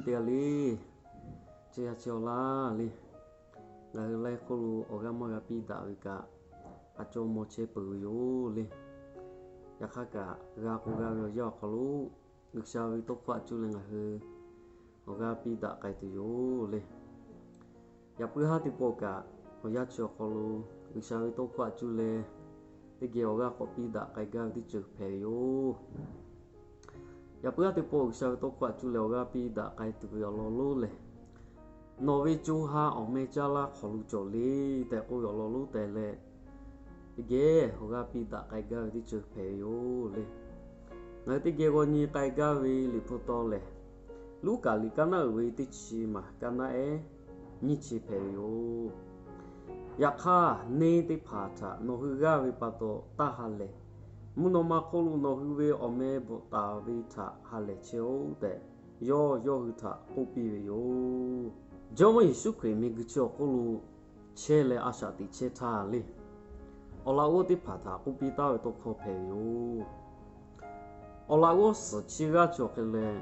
teˇ g'aˇ le, chi yaˇ chi awˬ laˇ le. Ngaˬ hui laiˉ hk'oˆ lo awˬ g'aˇ maˇ g'a piˇ daꞈ ve kaꞈ, a cawˇ maw chehˇ peuˬ ve yoˬ le. Yaꞈ hk'aˇ kaꞈ, g'a k'o g'a ve awˬ yanˇ awˬ hk'aw lo G'uiˬsha ve tawˇ hkawˇ htaꞈ cuˇ leh ngaˬ hui awˬ g'aˇ piˇ daꞈ k'ai tuˬ yoˬ le. Yaꞈ puiˉ haˉ teˇ pawˆ kaꞈ, awˬ yanˇ chi awˬ hk'aw lo G'uiˬsha ve tawˇ hkawˇ htaꞈ cuˇ leh teˇ geh awˬ g'aˇ k'awꞈ piˇ daꞈ k'ai gaˇ ve teˇ ceuˬ hpehꞈ ve yoˬ. Yaꞈ puiˉ haˉ teˇ pawˆ G'uiˬsha ve tawˇ hkawˇ htaꞈ cuˇ leh awˬ g'aˇ piˇ daꞈ k'ai tuˬ ve awˬ lawn lonˉ lehˬ, Nawˬ ve co ha awˬ meh caˇ laˇ hk'aw lo cawˬ le tehꞈ k'oˆ ve awˬ lawn lonˉ tehꞈ leh, teˇ geh awˬ g'aˇ piˇ daꞈ k'ai gaˇ ve teˇ ceuˬ hpehꞈ ve yoˬ le. Ngaˬ hui teˇ geh g'aw nyi k'ai gaˇ ve liꞈ hpu taw lehˬ, Luˉkaꞈ liꞈ kaˇ naˉ uiˍ ve teˇ chi maˬ kaˇ naˉ ehˉ nyiˇ chi hpehꞈ ve yoˬ. Yaꞈ hk'aˇ, neˇ teˇ hpaˍ htaꞈ nawˬ hui g'aˇ ve pa taw taˇ ha lehˬ, mvuhˇ naw ma hk'oˆ lo nawˬ hui ve awˬ meh bvuhꞈ taˍ ve htaꞈ ha lehˬ chehˇ-oˆ tehꞈ, yawˇ yawˇ hui htaꞈ k'oˆ piˇ ve yoˬ. Jawˇmawˇ Yeˍsuˆ Hkriꞈ miˬguiˬ chi awˬ hk'oˆ lo chehˇ leh a shaꞈ teꞈ chehˇ htaˇ le, awˬ laꞈ g'awˇ teˇ hpaˍ htaꞈ k'oˆ piˇ taˍ ve tawˇ hkawˇ hpehꞈ ve yoˬ. Awˬ laꞈ g'awˇ suhˍ chi g'aˇ cawˬ hk'e leh,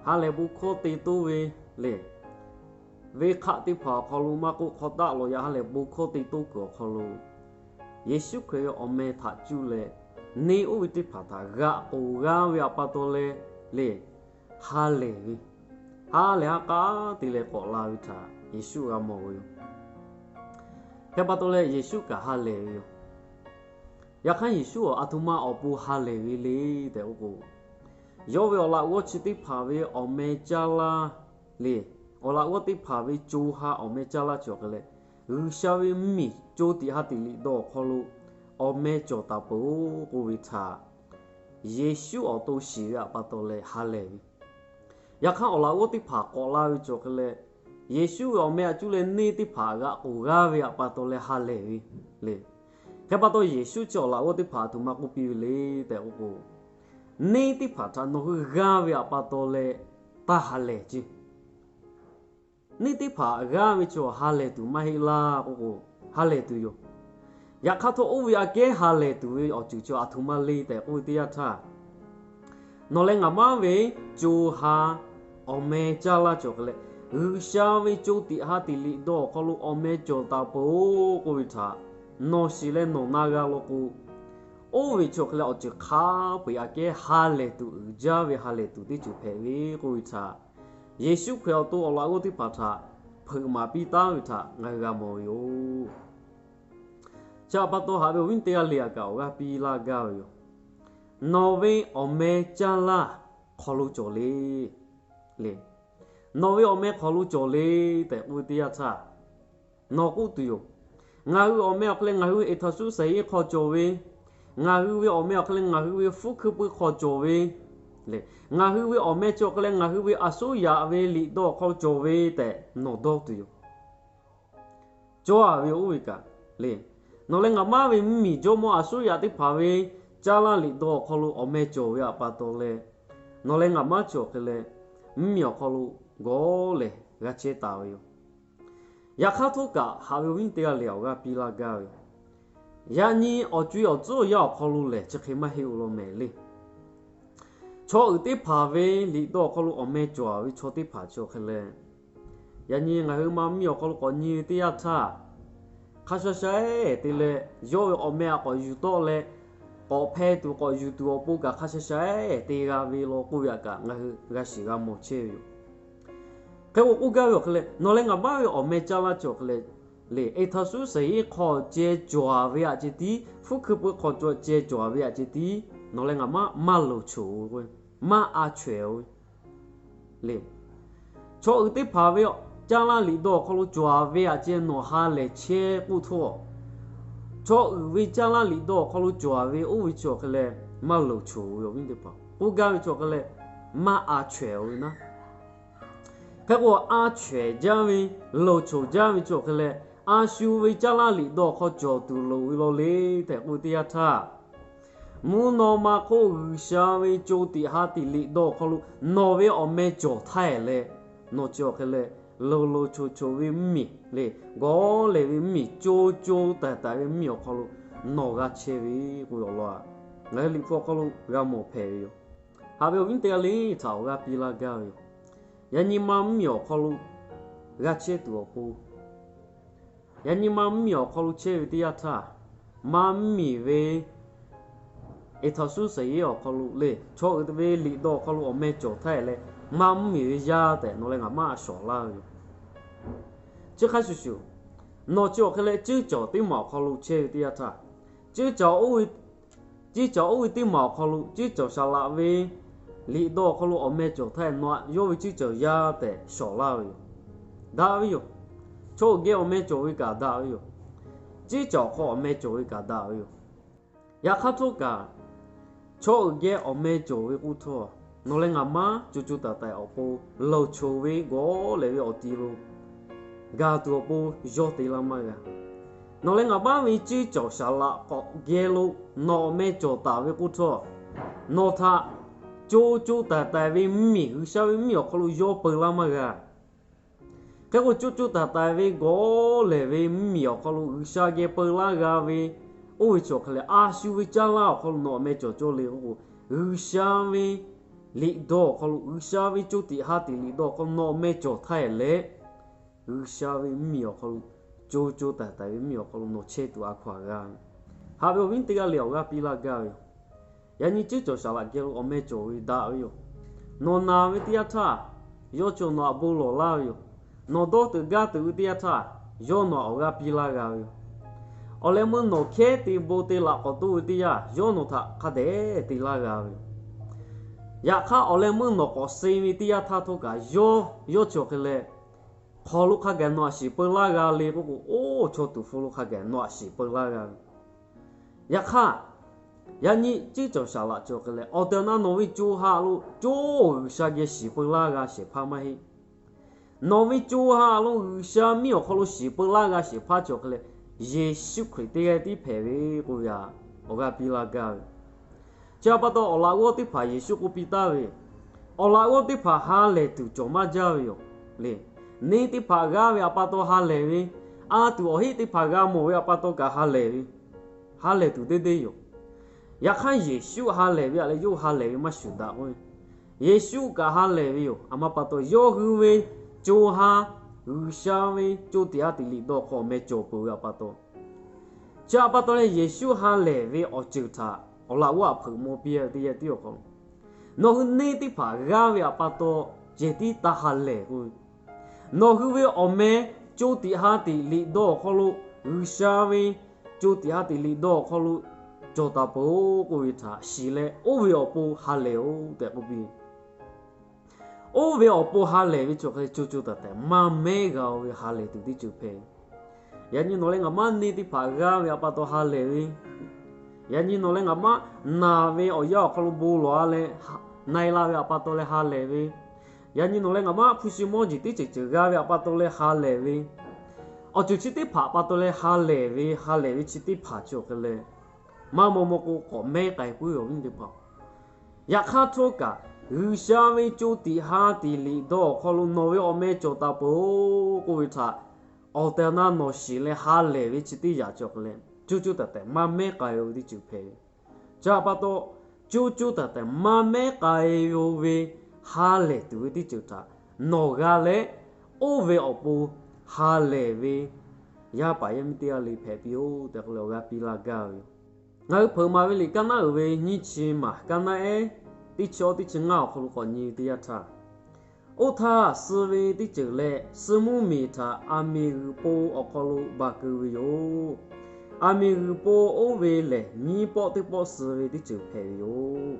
ha lehˬ bon hkawˇ te toˇ ve le. Venˇ hk'aˆ teˇ hpaˍ awˬ hk'aw lo maˇ k'oˆ, hk'aw taˆ lawˬ yaꞈ ha lehˬ bon hkawˇ te toˇ kuiˬ awˬ hk'aw lo, Yeˍsuˆ Hkriꞈ ve awˬ meh htaꞈ cuˇ leh neˇ oˇ ve teˇ hpaˍ htaꞈ g'aꞈ k'oˍ g'aˇ ve awˬ pa taw leh le, ha lehˬ ve, ha lehˬ ha k'aˉ te leh k'awꞈ la ve htaꞈ Yeˍsuˆ g'a mawˬ ve yoˬ. Hk'e pa taw leh Yeˍsuˆ kaꞈ ha lehˬ ve yoˬ. Yaꞈ hk'aˇ Yeˍsuˆ a htoꞈ ma awˬ pon ha lehˬ ve le tehꞈ k'oˆ k'o, yawˇ ve awˬ laꞈ g'awˇ chi teˇ hpaˍ ve awˬ meh caˇ laˇ le, awˬ laꞈ g'awˇ teˇ hpaˍ ve co ha awˬ meh caˇ laˇ cawˬ hk'e leh, G'uiˬsha ve mvuhˇmiˬ co tiꞈ ha tiꞈ liꞈ dawˇ awˬ hk'aw lo awˬ meh cawˬ taˍ peuˬ-oˬ k'oˆ ve htaꞈ Yeˍsuˆ awˬ to shiˍ ve awˬ pa taw leh ha lehˬ ve. Yaꞈ hk'aˇ awˬ laꞈ g'awˇ teˇ hpaˍ k'awꞈ la ve cawˬ hk'e leh, Yeˍsuˆ ve awˬ meh htaꞈ cuˇ leh neˇ teˇ hpaˍ g'aꞈ k'oˍ g'aˇ ve awˬ pa taw leh ha lehˬ ve le. Hk'e pa taw Yeˍsuˆ chi awˬ laꞈ g'awˇ teˇ hpaˍ a htoꞈ ma k'oˆ piˇ ve le tehꞈ k'oˆ k'o, neˇ teˇ hpaˍ htaꞈ nawˬ hui g'aˇ ve awˬ pa taw leh taˇ ha lehˬ ce. Neˇ teˇ hpaˍ g'aˇ ve chaw ha lehˬ tuˬ maˇ heˆ laˇ k'oˆ k'o, ha lehˬ tuˬ yoˬ. Yaꞈ hk'aˇ htawˇ oˇ ve aꞈ kehˉ ha lehˬ tuˬ ve awˬ ceuˬ chi a htoꞈ ma le tehꞈ k'oˆ ve teˇ yanˇ htaˇ, nawˬ leh ngaˬ maˇ ve co ha awˬ meh caˇ laˇ cawˬ hk'e leh, G'uiˬsha ve co tiꞈ ha tiꞈ liꞈ dawˇ awˬ hk'aw lo awˬ meh cawˬ taˍ peuˬ-oˬ k'oˆ ve htaꞈ nawˬ shiˍ leh nawˬ na g'a law k'o, oˇ ve cawˬ hk'e leh awˬ ceuˬ hk'a peu-eˬ aꞈ kehˉ ha lehˬ tuˬ uiˍ jaˇ ve ha lehˬ tuˬ teˇ ceuˬ hpehꞈ ve k'oˆ ve htaꞈ Yeˍsuˆ Hkriꞈ awˬ to awˬ laꞈ g'awˇ teˇ hpaˍ htaꞈ hpeuꞈ maˍ piˇ taˉ ve htaꞈ ngaˬ hui g'a mawˬ ve yoˬ. Chi awˬ pa taw haꞈ ve awˬ viˉ teˇ g'aˇ le aꞈ kaꞈ awˬ g'aˇ piˇ laˇ gaˇ ve yoˬ. Nawˬ ve awˬ meh caˇ laˇ hk'aw lo cawˬ le, le, nawˬ ve awˬ meh hk'aw lo cawˬ le tehꞈ k'oˆ ve teˇ yanˇ htaˇ, nawˬ k'oˆ tuˬ yoˬ. Ngaˬ hui awˬ meh awˬ hk'e leh ngaˬ hui ve eˍhtaˍsuˆ shehˍ iˉ hk'aw cawˬ ve, ngaˬ hui ve awˬ meh awˬ hk'e leh ngaˬ hui ve hpfuhˇ hkui pui hk'aw cawˬ ve, le, ngaˬ hui ve awˬ meh chi awˬ hk'e leh ngaˬ hui ve aˬ suˉ yaꞈ ve liꞈ dawˇ hk'aw cawˬ ve tehꞈ nawˬ dawˇ tuˬ yoˬ. Cawˇ a ve oˇ ve kaꞈ le, nawˬ leh ngaˬ maˇ ve mvuhˇmiˬ jawˇmawˇ aˬ suˉ yaꞈ teˇ hpaˍ ve caˇ laˇ liꞈ dawˇ awˬ hk'aw lo awˬ meh cawˬ ve awˬ pa taw leh, nawˬ leh ngaˬ maˇ cawˬ hk'e leh, mvuhˇmiˬ awˬ hk'aw lo gawˇ lehˬ g'a chehˇ taˍ ve yoˬ. Yaꞈ hk'aˇ htawˇ kaꞈ haꞈ ve awˬ viˉ teˇ g'aˇ le awˬ g'aˇ piˇ laˇ gaˇ ve yoˬ. Yaꞈ nyi awˬ co e awˬ tcuhˉ awˬ yanˇ awˬ hk'aw lo lehˬ chi hk'e maˇ heˆ-oˬ law mehˍ le. Chaw uiˍ teˇ hpaˍ ve liꞈ dawˇ awˬ hk'aw lo awˬ meh cawˬ ve chaw teˇ hpaˍ chi awˬ hk'e leh, yaꞈ nyi ngaˬ hui ma miˇ awˬ hk'aw lo k'awꞈ nyi ve teˇ yanˇ htaˇ, hk'a sha sha-eˬ te leh yawˇ ve awˬ meh aꞈ k'awꞈ yuˬ tawˆ leh, k'awꞈ hpeh tuˬ k'awꞈ yuˬ tuˬ awˬ pon kaꞈ hk'a sha sha-eˬ te g'a ve law k'oˆ ve aꞈ kaꞈ ngaˬ hui g'a shiˍ g'a mawˬ chehˇ ve yoˬ. Hk'e k'o k'oˆ gaˇ ve awˬ hk'e leh, nawˬ leh ngaˬ maˇ ve awˬ meh caˇ laˇ cawˬ hk'e leh, le, eˍhtaˍsuˆ shehˍ iˉ hk'aw ceh cawˬ ve aꞈ ceh tiˉ, hpfuhˇ hkui pui hk'aw cawˬ ceh cawˬ ve aꞈ ceh tiˉ, nawˬ leh ngaˬ maˇ maˇ loˍ choˬ-oˬ ve, maˇ a chawehˍ-oˬ ve, le. Chaw uiˍ teˇ hpaˍ ve caˇ laˇ liꞈ dawˇ awˬ hk'aw lo cawˬ ve aꞈ ceh nawˬ ha lehˬ chehˇ k'oˆ htawˇ, chaw uiˍ ve caˇ laˇ liꞈ dawˇ awˬ hk'aw lo cawˬ ve oˇ ve chi awˬ hk'e leh maˇ loˍ choˬ ve awˬ viˉ teˇ hpaˍ k'oˆ gaˇ ve chi awˬ hk'e leh, maˇ a chawehˍ-oˬ ve naˉ. Hk'e k'o a chawehˍ jaˇ ve, loˍ choˬ jaˇ ve chi awˬ hk'e leh, a shu ve caˇ laˇ liꞈ dawˇ awˬ hk'aw cawˬ tuˬ loˍ ve law le tehꞈ k'oˆ ve teˇ yanˇ htaˇ, mvuhˇ naw ma hk'oˆ G'uiˬsha ve co tiꞈ ha tiꞈ liꞈ dawˇ awˬ hk'aw lo nawˬ ve awˬ meh cawˬ htaˇ-eˬ leh, nawˬ chi awˬ hk'e leh loˍ loˍ choˬ choˬ ve mvuhˇmiˬ le, gawˇ lehˬ ve mvuhˇmiˬ co co taiˍ taiˍ ve mvuhˇmiˬ awˬ hk'aw lo nawˬ g'a chehˇ ve k'oˆ ve awˬ lawn, ngaˬ hui liꞈ hpu awˬ hk'aw lo g'a mawˬ hpehꞈ ve yoˬ. Haꞈ ve awˬ viˉ teˇ g'aˇ le htaꞈ awˬ g'aˇ piˇ laˇ gaˇ ve yoˬ. Yaꞈ nyi ma mvuhˇmiˬ awˬ hk'aw lo g'a chehˇ tuˬ awˬ pon, yaꞈ nyi ma mvuhˇmiˬ awˬ hk'aw lo chehˇ ve teˇ yanˇ htaˇ, ma mvuhˇmiˬ ve eˍhtaˍsuˆ shehˍ yeˇ awˬ hk'aw lo le, chaw uiˍ ve liꞈ dawˇ awˬ hk'aw lo awˬ meh cawˬ htaˇ leh, ma mvuhˇmiˬ ve yaˇ tehꞈ nawˬ leh ngaˬ maˇ shawˍ laˇ ve yoˬ. Chi hk'a shuˍ shuˍ, nawˬ chi awˬ hk'e leh ceuˇ cawˬ teˇ maˬ awˬ hk'aw lo chehˇ ve teˇ yanˇ htaˇ, ceuˇ cawˬ oˇ ve teˇ maˬ awˬ hk'aw lo ceuˇ cawˬ saˍ laꞈ ve liꞈ dawˇ awˬ hk'aw lo awˬ meh cawˬ htaˇ nawˬ htaꞈ yawˇ ve ceuˇ cawˬ yaˇ tehꞈ shawˍ laˇ ve yoˬ. Daꞈ ve yoˬ. Chaw uiˍ geh awˬ meh cawˬ ve kaꞈ daꞈ ve yoˬ. Ceuˇ cawˬ hk'aw awˬ meh cawˬ ve kaꞈ daꞈ ve yoˬ. Yaꞈ hk'aˇ htawˇ kaꞈ, chaw uiˍ geh awˬ meh cawˬ ve k'oˆ htawˇ, nawˬ leh ngaˬ maˇ co co taiˍ taiˍ awˬ pon lawˬ choˬ ve gawˬ lehˬ ve awˬ ti lo ga tuˬ awˬ pon yawˇ te laˇ maˇ g'a. Nawˬ leh ngaˬ maˇ ve ceuˇ cawˬ saˍ laꞈ k'awꞈ geh lo nawˬ awˬ meh cawˬ taˍ ve k'oˆ htawˇ, nawˬ htaꞈ co co taiˍ taiˍ ve mvuhˇmiˬ, G'uiˬsha ve mvuhˇmiˬ awˬ hk'aw lo yawˇ peu laˇ maˇ g'a. Hk'e k'o, co co taiˍ taiˍ ve gawˬ lehˬ ve mvuhˇmiˬ awˬ hk'aw lo G'uiˬsha geh peu laˇ g'a ve, oˇ ve chi awˬ hk'e leh a shu ve caˇ laˇ awˬ hk'aw lo nawˬ awˬ meh cawˬ cawˇ le k'oˆ k'o, G'uiˬsha ve liꞈ dawˇ awˬ hk'aw lo, G'uiˬsha ve co tiꞈ ha tiꞈ liꞈ dawˇ awˬ hk'aw lo nawˬ awˬ meh cawˬ htaˇ leh, G'uiˬsha ve mvuhˇmiˬ awˬ hk'aw lo co co taiˍ taiˍ ve mvuhˇmiˬ awˬ hk'aw lo nawˬ chehˇ tuˬ a hkaw aꞈ g'a ve. Haꞈ ve awˬ viˉ teˇ g'aˇ le awˬ g'aˇ piˇ laˇ gaˇ ve yoˬ. Yaꞈ nyi ceuˇ cawˬ saˍ laꞈ geh lo awˬ meh cawˬ ve daꞈ ve yoˬ. Nawˬ naˬ ve teˇ yanˇ htaˇ, yawˇ cawˬ nawˬ htaꞈ bon lawˬ laˇ ve yoˬ. Nawˬ dawˇ teuꞈ gaˇ teuꞈ ve teˇ yanˇ htaˇ, yawˇ nawˬ htaꞈ awˬ g'aˇ piˇ laˇ g'a ve yoˬ. Awˬ leh meuˇ nawˬ hkehˉ te bon te laꞈ k'awꞈ toˇ ve teˇ yanˇ, yawˇ nawˬ htaꞈ hk'a dehꞈ te laˇ g'a ve yoˬ. Yaꞈ hk'aˇ, awˬ leh meuˇ nawˬ k'awꞈ suh ve teˇ yanˇ htaˇ htawˇ kaꞈ, yawˇ, yawˇ chi awˬ hk'e leh hk'aw lo hk'a gaˬ nawˬ htaꞈ shiˍ peu laˇ g'a le k'oˆ k'o, oˇ chaw tuˍ hpfuh lo hk'a gaˬ nawˬ htaꞈ shiˍ peu laˇ g'a ve. Yaꞈ hk'aˇ, yaꞈ nyi ceuˇ cawˬ saˍ laꞈ chi awˬ hk'e leh awˬ tehˬ awˬ na nawˬ ve co ha lo co G'uiˬsha geh shiˍ peu laˇ g'a shehˍ hpaˇ maˇ heˆ. Nawˬ ve co ha lo G'uiˬsha miˇ awˬ hk'aw lo shiˍ peu laˇ g'a shehˍ hpaˇ chi awˬ hk'e leh, Yeˍsuˆ Hkriꞈ teˇ g'aˇ tiˉ hpehꞈ ve k'oˆ ve htaꞈ awˬ g'aˇ piˇ laˇ gaˇ ve. Chi htaꞈ pa taw, awˬ laꞈ g'awˇ teˇ hpaˍ Yeˍsuˆ k'oˆ piˇ taˍ ve, awˬ laꞈ g'awˇ teˇ hpaˍ ha lehˬ tuˬ cawˬ maˇ jaˇ ve yoˬ le. Neˇ teˇ hpaˍ g'aˇ ve htaꞈ pa taw ha lehˬ ve, a tuˬ awˬ heˆ teˇ hpaˍ g'a mawˬ ve htaꞈ pa taw kaꞈ ha lehˬ ve, ha lehˬ tuˬ deˇ deˇ yoˬ. Yaꞈ hk'aˇ, Yeˍsuˆ ha lehˬ ve htaꞈ leh yawˇ ha lehˬ ve maˇ shuˍ daꞈ k'o, Yeˍsuˆ kaꞈ ha lehˬ ve yoˬ. A ma pa taw, yawˇ hui ve co ha G'uiˬsha ve co tiꞈ ha tiꞈ liꞈ dawˇ hk'aw meh cawˬ peuˬ ve htaꞈ pa taw, chi htaꞈ pa taw leh Yeˍsuˆ ha lehˬ ve awˬ ceuˬ htaꞈ awˬ laꞈ g'awˇ htaꞈ hpeuꞈ maw piˇ ve teˇ yanˇ tiˉ awˬ hk'aw lo, nawˬ hui neˇ teˇ hpaˍ g'aˇ ve htaꞈ pa taw cehˬ tiˉ taˇ ha lehˬ k'o, nawˬ hui ve awˬ meh co tiꞈ ha tiꞈ liꞈ dawˇ awˬ hk'aw lo, G'uiˬsha ve co tiꞈ ha tiꞈ liꞈ dawˇ awˬ hk'aw lo cawˬ taˍ peuˬ-oˬ k'oˆ ve htaꞈ shiˍ leh, oˇ ve awˬ pon ha lehˬ-oˬ tehꞈ k'oˆ piˇ. Oˇ ve awˬ pon ha lehˬ ve chi awˬ hk'e leh co co taiˍ taiˍ maˇ mehˉ g'a-o ve ha lehˬ tuˬ teˇ ceuˬ hpehꞈ. Yaꞈ nyi nawˬ leh ngaˬ maˇ neˇ teˇ hpaˍ g'aˇ ve htaꞈ pa taw ha lehˬ ve, yaꞈ nyi nawˬ leh ngaˬ maˇ naˬ ve awˬ yanˇ awˬ hk'aw lo bon lawˬ-a leh na-e la ve htaꞈ pa taw leh ha lehˬ ve, yaꞈ nyi nawˬ leh ngaˬ maˇ hpu shi mawˇ jeˬ teˇ ceuˬ ceuˬ g'a ve htaꞈ pa taw leh ha lehˬ ve, awˬ ceuˬ chi teˇ hpaˍ pa taw leh ha lehˬ ve, ha lehˬ ve chi teˇ hpaˍ chi awˬ hk'e leh maˇ maw maw k'o k'awꞈ mehˉ k'ai puiˉ ve awˬ viˉ teˇ hpaˍ. Yaꞈ hk'aˇ htawˇ kaꞈ, G'uiˬsha ve co tiꞈ ha tiꞈ liꞈ dawˇ awˬ hk'aw lo nawˬ ve awˬ meh cawˬ taˍ peuˬ-oˬ k'oˆ ve htaꞈ awˬ tehˬ awˬ na nawˬ shiˍ leh ha lehˬ ve chi teˇ yanˇ chi awˬ hk'e leh co co taiˍ taiˍ maˇ mehˉ k'ai-o ve teˇ ceuˬ hpehꞈ ve. Chi htaꞈ pa taw, co co taiˍ taiˍ maˇ mehˉ k'ai-o ve ha lehˬ tuˬ ve teˇ ceuˬ htaꞈ nawˬ g'a leh, oˇ ve awˬ pon ha lehˬ ve yaˇ paˍ yaˇ miˇ teˇ g'aˇ le hpehꞈ piˇ-oˆ tehꞈ k'oˆ leh awˬ g'aˇ piˇ laˇ gaˇ ve yoˬ. Ngaˬ hui hpeuꞈ maˍ ve liꞈ kaˇ naˉ uiˍ ve nyiˇ chi maˬ, kaˇ naˉ ehˉ teˇ chi awˇ teˇ chi ngaˇ awˬ hk'aw lo k'awꞈ nyi ve teˇ yanˇ htaˇ, oˇ htaˇ suh ve teˇ ceuˬ leh suh mvuhˇmiˬ htaꞈ aˬ miˍ g'uiˬ po awˬ hk'aw lo baˬ keu ve yoˬ. Aˬ miˍ g'uiˬ po oˇ ve lehˬ, nyiˇ pawˆ teˇ pawˆ suh ve teˇ ceuˬ hpehꞈ ve yoˬ.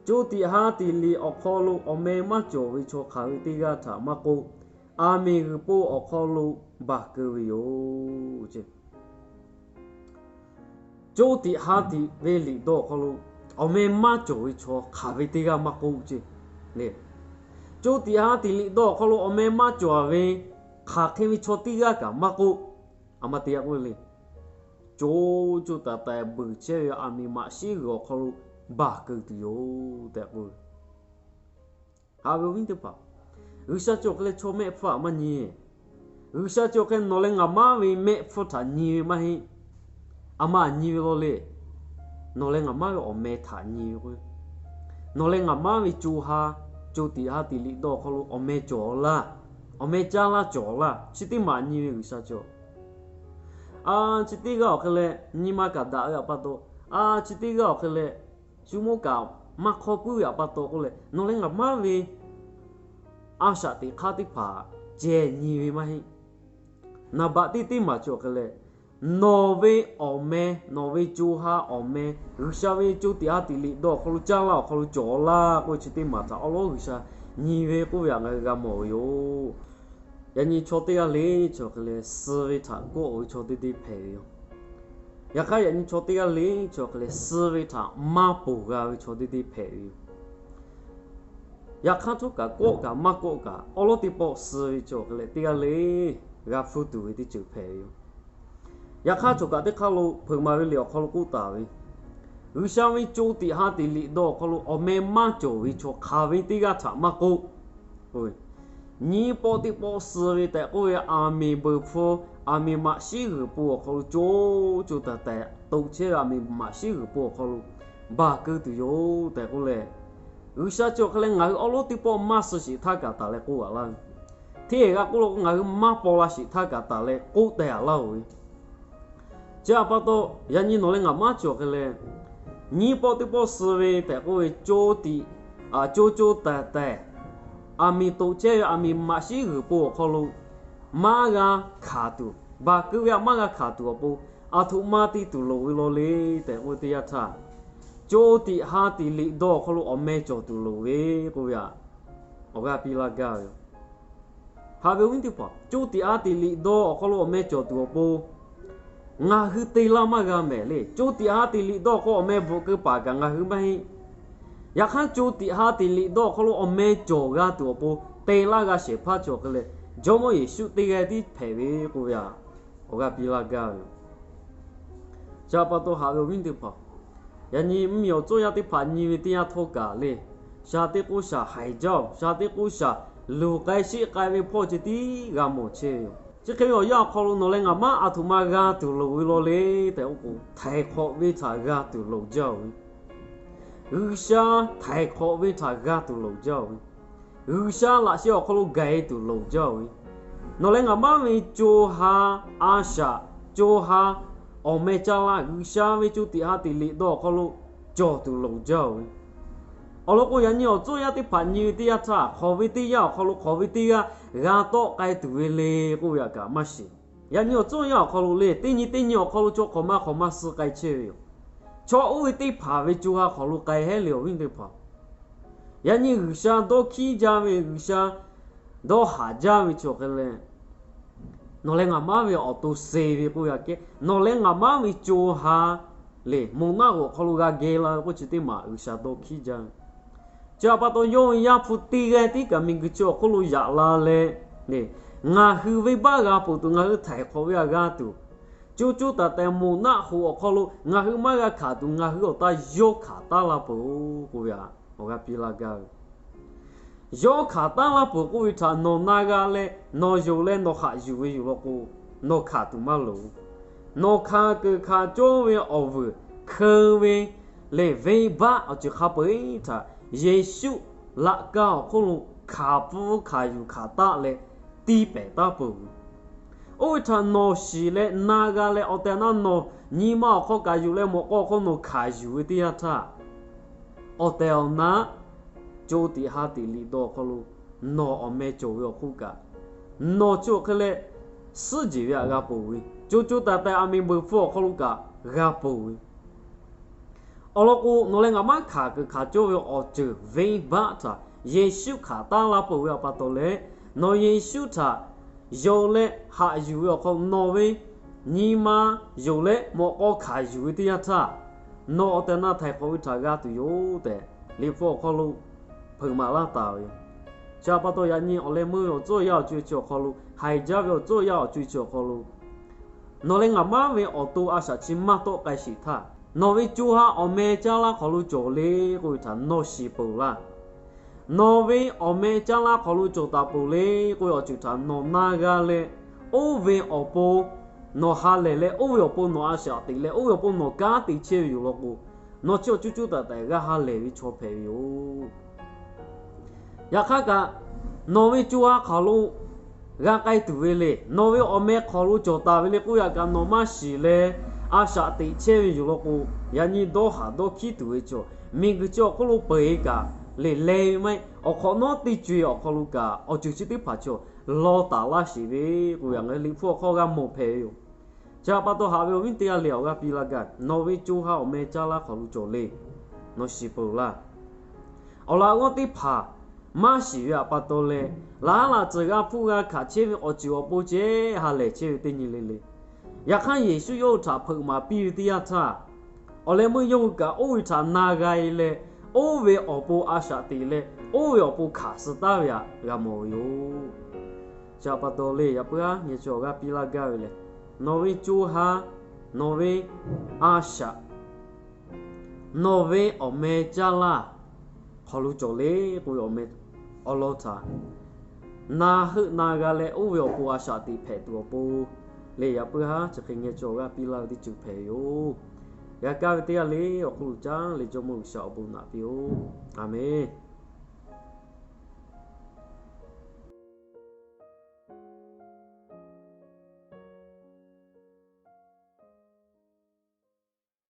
Co tiꞈ ha tiꞈ liꞈ awˬ hk'aw lo awˬ meh maˇ cawˬ ve chaw hk'aˬ ve teˇ g'aˇ htaꞈ maˇ k'oˆ, aˬ miˍ g'uiˬ po awˬ hk'aw lo baˬ keu ve yoˬ. Co tiꞈ ha tiꞈ ve liꞈ dawˇ awˬ hk'aw lo awˬ meh maˇ cawˬ ve chaw hk'aˬ ve teˇ g'aˇ maˇ k'oˆ ce le. Co tiꞈ ha tiꞈ liꞈ dawˇ awˬ hk'aw lo awˬ meh maˇ cawˬ ve hk'aˬ hk'e ve chaw teˇ g'aˇ kaꞈ maˇ k'oˆ. A ma te yaꞈ k'oˆ le, co co taiˍ taiˍ beuˬ chehˇ ve aˬ miˍ maꞈ shiˉ g'uiˬ awˬ hk'aw lo baˬ keu tuˬ yoˬ tehꞈ k'oˆ ve. Haꞈ ve awˬ viˉ teˇ hpaˍ, G'uiˬsha chi awˬ hk'e leh chaw mehˆ hpfuhˇ htaꞈ maˇ nyi. G'uiˬsha chi awˬ hk'e leh nawˬ leh ngaˬ maˇ ve mehˆ hpfuhˇ htaꞈ nyi ve maˇ heˆ. A ma nyi ve law le. Nawˬ leh ngaˬ maˇ ve awˬ meh htaꞈ nyi ve k'o, nawˬ leh ngaˬ maˇ ve co ha co tiꞈ ha tiꞈ liꞈ dawˇ awˬ hk'aw lo awˬ meh cawˬ laˇ, awˬ meh caˇ laˇ cawˬ laˇ, chi teˇ maˬ nyi ve G'uiˬsha cawˬ. A, chi teˇ g'aˇ awˬ hk'e leh nyi ma kaꞈ daꞈ ve awˬ pa taw, a, chi teˇ g'aˇ awˬ hk'e leh shu mawˇ kaꞈ maˇ hk'awˇ puiˉ ve awˬ pa taw k'oˆ leh, nawˬ leh ngaˬ maˉ ve a shaꞈ teꞈ hk'aˇ teˇ hpaˍ ceh nyi ve maˇ heˆ. Naˍ baꞈ teˇ teˇ maˬ cawˬ hk'e leh, nawˬ ve awˬ meh, nawˬ ve co ha awˬ meh, G'uiˬsha ve co tiꞈ ha tiꞈ liꞈ dawˇ awˬ hk'aw lo caˇ laˇ awˬ hk'aw lo cawˬ laˇ k'oˆ ve chi teˇ maˬ htaꞈ awˉ lawˉ G'uiˬsha nyi ve k'oˆ ve htaꞈ ngaˬ hui g'a mawˬ ve yoˬ. Yaꞈ nyi chaw teˇ g'aˇ le cawˬ hk'e leh, suh ve htaꞈ kawˆ ve chaw teˇ teˇ hpehꞈ ve yoˬ. Yaꞈ hk'aˇ, yaꞈ nyi chaw teˇ g'aˇ le cawˬ hk'e leh, suh ve htaꞈ maˇ ponˬ g'a ve chaw teˇ teˇ hpehꞈ ve yoˬ. Yaꞈ hk'aˇ, htawˇ kaꞈ kawˆ kaꞈ maˇ kawˆ kaꞈ, awˉ lawˉ teˇ pawˆ suh ve cawˬ hk'e leh, teˇ g'aˇ le g'a hpuˇ tuˬ ve teˇ ceuˬ hpehꞈ ve yoˬ. Yaꞈ hk'aˇ, choˬ kaꞈ teˇ hk'aˇ lo hpeuꞈ maˍ ve liꞈ awˬ hk'aw lo k'oˆ taˍ ve, G'uiˬsha ve co tiꞈ ha tiꞈ liꞈ dawˇ awˬ hk'aw lo awˬ meh maˇ cawˬ ve chaw hk'aˬ ve teˇ g'aˇ htaꞈ maˇ k'oˆ, nyiˇ pawˆ teˇ pawˆ suh ve tehꞈ k'oˆ ve, aˬ miˍ beuˬ hpu, aˬ miˍ maꞈ shiˉ g'uiˬ po awˬ hk'aw lo co co taiˍ taiˍ toꞈ chehˇ ve, aˬ miˍ maꞈ shiˉ g'uiˬ po awˬ hk'aw lo baˬ keu tuˬ yoˬ tehꞈ k'oˆ leh, G'uiˬsha cawˬ hk'e leh ngaˬ hui awˉ lawˉ teˇ pawˆ maˇ suh sheˍ htaˇ kaꞈ taˍ leh k'oˆ gaꞈ laˇ ve, hteˇ g'a k'oˆ lo k'o, ngaˬ hui maˇ paw la sheˍ htaˇ kaꞈ taˍ leh k'oˆ teh gaꞈ laˇ-oˬ ve, chi awˬ pa taw, yaꞈ nyi nawˬ leh ngaˬ maˉ cawˬ hk'e leh, nyiˇ pawˆ teˇ pawˆ suh ve tehꞈ k'oˆ ve co tiꞈ, co co taiˍ taiˍ, aˬ miˍ toꞈ chehˇ ve aˬ miˍ maꞈ shiˉ g'uiˬ po awˬ hk'aw lo maˇ g'a hkanˍ tuˬ, baˬ keu ve htaꞈ maˇ g'a hkanˍ tuˬ awˬ pon, aˬ htoꞈ ma te tuˬ loˍ ve law le tehꞈ k'oˆ ve teˇ yanˇ htaˇ, co tiꞈ ha tiꞈ liꞈ dawˇ awˬ hk'aw lo awˬ meh cawˬ tuˬ loˍ ve k'oˆ ve htaꞈ awˬ g'aˇ piˇ laˇ gaˇ ve yoˬ. Haꞈ ve awˬ viˉ teˇ hpaˍ, co tiꞈ ha tiꞈ liꞈ dawˇ awˬ hk'aw lo awˬ meh cawˬ tuˬ awˬ pon ngaˬ hui te laˇ maˇ g'a mehˍ le. Co tiꞈ ha tiꞈ liꞈ dawˇ awˬ hk'aw awˬ meh bvuhꞈ keu paˍ kaꞈ ngaˬ hui maˇ heˆ. Yaꞈ hk'aˇ, co tiꞈ ha tiꞈ liꞈ dawˇ awˬ hk'aw lo awˬ meh cawˬ g'a tuˬ awˬ pon te laˇ g'a shehˍ hpaˇ cawˬ hk'e leh, Jawˇmawˇ Yeˍsuˆ teˇ g'aˇ tiˉ hpehꞈ ve k'oˆ ve htaꞈ awˬ g'aˇ piˇ laˇ gaˇ ve yoˬ. Chi pa taw haꞈ ve awˬ viˉ teˇ hpaˍ, yaꞈ nyi mvuhˇmiˬ awˬ tcuhˇ yaˇ teˇ hpaˍ nyi ve teˇ yanˇ htawˇ kaꞈ le, sha teˇ k'oˆ shaˍ haiˬ jaˇ-oˬ, sha teˇ k'oˆ shaˍ luˬ k'ai sheˆ k'ai ve hpawˇ ceh tiˉ g'a mawˬ chehˇ ve yoˬ. Chi hk'e ve awˬ yanˇ awˬ hk'aw lo nawˬ leh ngaˬ maˉ aˬ htoꞈ ma g'a tuˬ loˍ ve law le tehꞈ k'oˆ k'o, htaiˍ hk'awꞈ ve htaꞈ g'a tuˬ loˍ jaˇ-oˬ ve, G'uiˬsha htaiˍ hk'awꞈ ve htaꞈ g'a tuˬ loˍ jaˇ-oˬ ve, G'uiˬsha laꞈ sheh awˬ hk'aw lo gaˬ-e tuˬ loˍ jaˇ-oˬ ve, nawˬ leh ngaˬ maˉ ve co ha a shaꞈ, co ha awˬ meh caˇ laˇ, G'uiˬsha ve co tiꞈ ha tiꞈ liꞈ dawˇ awˬ hk'aw lo cawˬ tuˬ loˍ jaˇ-oˬ ve. Awˬ lawn k'o, yaꞈ nyi awˬ tcuhˇ yaˇ teˇ hpaˍ nyi ve teˇ yanˇ htaˇ, hk'awꞈ ve teˇ yanˇ awˬ hk'aw lo hk'awꞈ ve teˇ g'aˇ g'a tawˆ k'ai tuˬ ve le k'oˆ ve htaꞈ kaꞈ maˇ shiˍ. Yaꞈ nyi awˬ tcuhˇ yaˇ awˬ hk'aw lo le, teˇ nyi teˇ nyi awˬ hk'aw lo chaw hk'awꞈ ma hk'awꞈ ma suh k'ai chehˇ ve yoˬ. Chaw oˇ ve teˇ hpaˍ ve co ha hk'awꞈ lo k'ai hehˉ le awˬ viˉ teˇ hpaˍ. Yaꞈ nyi G'uiˬsha dawˇ hkiˉ jaˇ ve, G'uiˬsha dawˇ haˍ jaˇ ve chi awˬ hk'e leh, nawˬ leh ngaˬ maˉ ve awˬ to suh ve k'oˆ ve aꞈ kehˉ, nawˬ leh ngaˬ maˉ ve co ha lehˬ, moˬ naˆ hoꞈ awˬ hk'aw lo g'a geh la ve k'oˆ chi teˇ maˬ G'uiˬsha dawˇ hkiˉ jaˇ ve. Chi pa taw yawˇ ve Yaˇ hpu teˇ g'aˇ tiˉ kaꞈ miˬguiˬ chi awˬ hk'oˆ lo yaꞈ la leh, ngaˬ hui venˇbaˆ g'a peuˬ tuˬ, ngaˬ hui htaiˍ hk'awꞈ ve htaꞈ g'a tuˬ, co co taiˍ taiˍ moˬ naˆ hoꞈ awˬ hk'aw lo ngaˬ hui maˇ g'a hkanˍ tuˬ, ngaˬ hui awˬ taˇ yawˇ hkanˍ taˉ laˇ peuˬ-oˬ k'oˆ ve htaꞈ awˬ g'aˇ piˇ laˇ gaˇ ve. Yawˇ hkanˍ taˉ laˇ peuˬ k'oˆ ve htaꞈ nawˬ na g'a leh nawˬ yonˍ leh nawˬ haꞈ yuˬ ve yoˬ law k'o, nawˬ hkanˍ tuˬ maˇ loˍ. Nawˬ hkanˍ keunˍ hkanˍ cawˇ ve awˬ vuiˬ hkeu ve lehˬ, venˇbaˆ awˬ ceuˬ hk'a peu-eˬ htaꞈ Yeˍsuˆ laꞈ ka awˬ hk'oˆ lo hkanˍ pfuhˇ hkanˍ yuˬ hkanˍ taˆ leh tiˇ pehˍ taˉ peuˬ ve. Oˇ ve htaꞈ nawˬ shiˍ leh na g'a leh awˬ tehˬ awˬ na nawˬ nyi ma awˬ hk'aw kaꞈ yuˬ leh mawꞈ k'aw awˬ hk'aw nawˬ hkanˍ yuˬ ve teˇ yanˇ htaˇ, awˬ tehˬ awˬ na co tiꞈ ha tiꞈ liꞈ dawˇ awˬ hk'aw lo nawˬ awˬ meh cawˬ ve awˬ hk'oˆ kaꞈ, nawˬ chi awˬ hk'e leh suhˉ jeˬ ve htaꞈ g'a ponˬ ve, co co taiˍ taiˍ aˬ miˍ beuˬ hpfuh awˬ hk'aw lo kaꞈ g'a ponˬ ve. Awˬ lawn k'o, nawˬ leh ngaˬ maˉ hkanˍ keunˍ hkanˍ cawˇ ve awˬ ceuˬ venˇbaˆ htaꞈ Yeˍsuˆ hkanˍ taˉ laˇ peuˬ ve awˬ pa taw leh, nawˬ Yeˍsuˆ htaꞈ yonˍ leh haꞈ yuˬ ve awˬ hk'aw lo nawˬ ve nyi ma yonˍ leh mawꞈ k'aw hkanˍ yuˬ ve teˇ yanˇ htaˇ, nawˬ awˬ tehˬ awˬ na htaiˍ hk'awꞈ ve htaꞈ g'a tuˬ yoˬ tehꞈ, Liꞈ hpu awˬ hk'aw lo hpeuꞈ maˍ laˇ taˍ ve yoˬ. Chi pa taw yaꞈ nyi awˬ leh meuˇ ve awˬ tcuhˉ awˬ yanˇ awˬ co-e chi awˬ hk'aw lo, haiˬ jaˇ ve awˬ tcuhˉ awˬ yanˇ awˬ co-e chi awˬ hk'aw lo, nawˬ leh ngaˬ maˉ ve awˬ to a shaꞈ chi maˇ tawˆ k'ai sheˍ htaˇ, nawˬ ve co ha awˬ meh caˇ laˇ hk'awꞈ lo cawˬ le k'oˆ ve htaꞈ nawˬ shiˍ peuˬ laˇ. Nawˬ ve awˬ meh caˇ laˇ hk'awꞈ lo cawˬ taˍ peuˬ le k'oˆ ve awˬ ceuˬ htaꞈ nawˬ na g'a leh, oˇ ve awˬ pon nawˬ ha lehˬ leh, oˇ ve awˬ pon nawˬ a shaꞈ teꞈ leh, oˇ ve awˬ pon nawˬ kanˉ te chehˇ ve yoˬ law k'o, nawˬ chi awˬ cuˇ cuˇ taiˍ taiˍ g'a ha lehˬ ve chaw hpehꞈ ve yoˬ. Yaꞈ hk'aˇ kaꞈ, nawˬ ve co ha hk'aˬ lo g'a k'ai tuˬ ve le. Nawˬ ve awˬ meh hk'aw lo cawˬ taˍ ve le k'oˆ yaꞈ kaꞈ, nawˬ maˇ shiˍ leh a shaꞈ teꞈ chehˇ ve yoˬ law k'o, yaꞈ nyi dawˇ haˍ dawˇ hkiˉ tuˬ ve chaw, miˬguiˬ chi awˬ hk'oˆ lo peuˬ e kaꞈ le, leh maˇ heˆ, awˬ hk'awꞈ nawˉ teˇ co e awˬ hk'aw lo kaꞈ awˬ ceuˬ chi teˇ hpaˍ chaw law taˍ laˇ sheˍ ve k'oˆ ve ngaˬ liꞈ hpu awˬ hk'aw g'a mawˬ hpehꞈ ve yoˬ. Chi pa taw haꞈ ve awˬ viˉ teˇ g'aˇ le awˬ g'aˇ piˇ laˇ gaˇ, nawˬ ve co ha awˬ meh caˇ laˇ hk'aw lo cawˬ le. Nawˬ shiˍ peuˬ laˇ. Awˬ laꞈ g'awˇ teˇ hpaˍ maˇ shiˍ ve pa taw leh, laˇ laꞈ tcuhˬ g'a hpuˇ g'a hkanˍ chehˇ ve awˬ ceuˬ awˬ pon ceh ha lehˬ chehˇ ve teˇ nyi le le. Yaꞈ hk'aˇ, Yeˍsuˆ yawˇ hui htaꞈ hpeuꞈ maˍ piˇ ve teˇ yanˇ htaˇ, awˬ leh meuˇ yawˇ hui kaꞈ oˇ ve htaꞈ na g'a e leh, oˇ ve awˬ pon a shaꞈ teꞈ leh, oˇ ve awˬ pon hkanˍ suh taˉ ve htaꞈ g'a mawˬ ve yoˬ. Chi pa taw le, yaꞈ puiˉ haˉ ngeh chaw g'aˇ piˇ laˇ gaˇ ve lehˬ, nawˬ ve co ha, nawˬ ve a shaꞈ, nawˬ ve awˬ meh caˇ laˇ hk'aw lo cawˬ le k'oˆ ve awˬ meh awˬ lawn htaꞈ na heuˆ na g'a leh, oˇ ve awˬ pon a shaꞈ teꞈ hpehꞈ tuˬ awˬ pon le, yaꞈ puiˉ haˉ chi hk'e ngeh chaw g'aˇ piˇ laˇ ve teˇ ceuˬ hpehꞈ yoˬ. G'a kaˇ ve teˇ g'aˇ le awˬ hk'oˆ lo caˉ leh Jawˇmawˇ G'uiˬsha awˬ bon naꞈ piˇ-oˆ. A menˬ.